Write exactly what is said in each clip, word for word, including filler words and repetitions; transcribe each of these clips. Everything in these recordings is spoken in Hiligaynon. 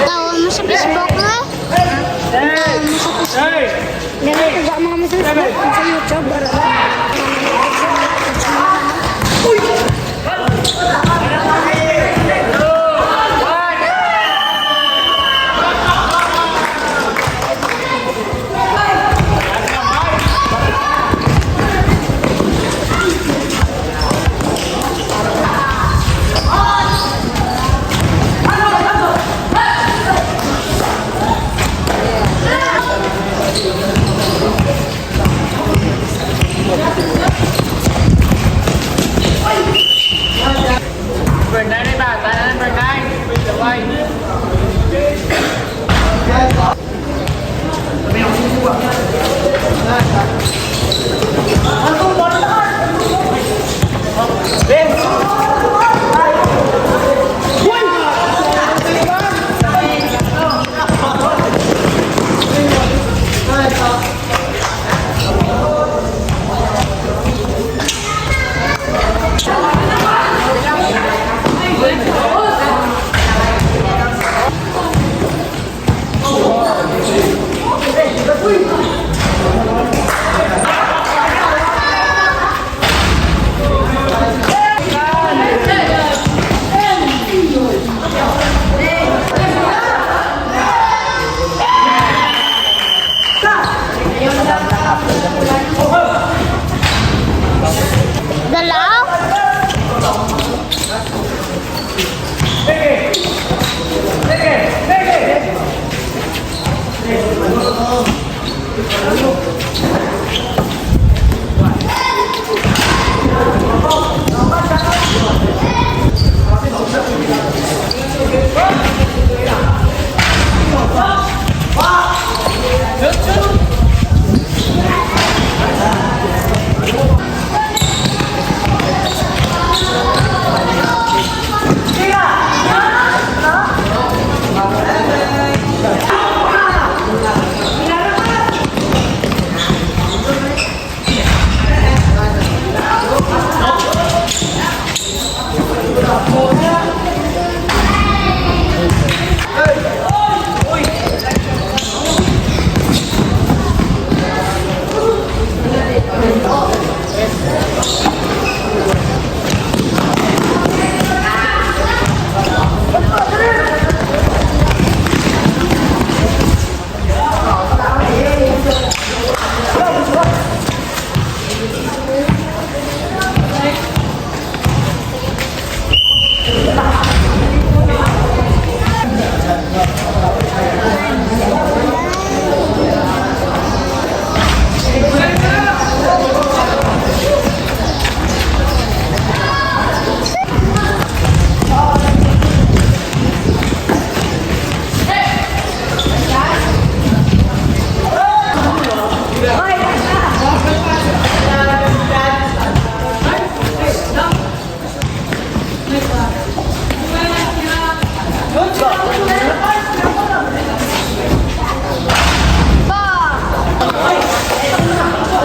Tawa mo sa Facebook, ha? Tawa mo sa Facebook. Dili ko ga mga mo sa Facebook, sa YouTube, para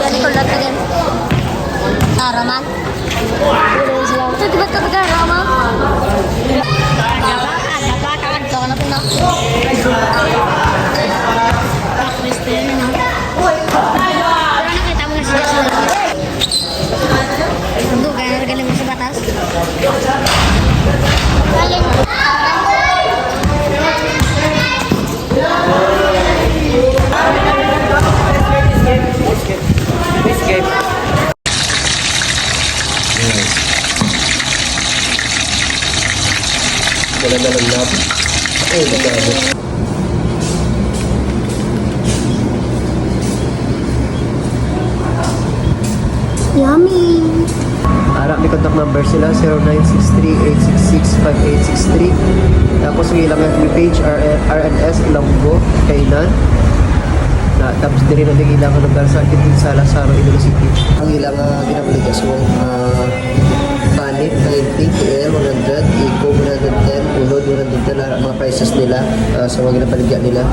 Yan, ito lang again. Tara man. Ito, di ba ito taga Rama? Ada ba? Ada ba? Tawag ko na po na. Tapos ito yun, ano? Pero nakita mo na siya sa Dugay na galing mo sa batas. Wala na lang lab. Oh, magkano? Yummy! Ara, may contact number sila, zero nine six three, eight six six, five eight six three. Tapos ang ilang F B page, R N S Ilonggo, Kainan. Na, tapos diri na din ilang lugar sa Kitin sa Lazaro, Iloilo City. Ang ilang, ah, ginabaligya, so, ah, panit, ninety, T L, one hundred, Eco, one hundred ten, Ulod, one hundred ten, ara, mga prices nila, ah, sa mga ginabaligya nila.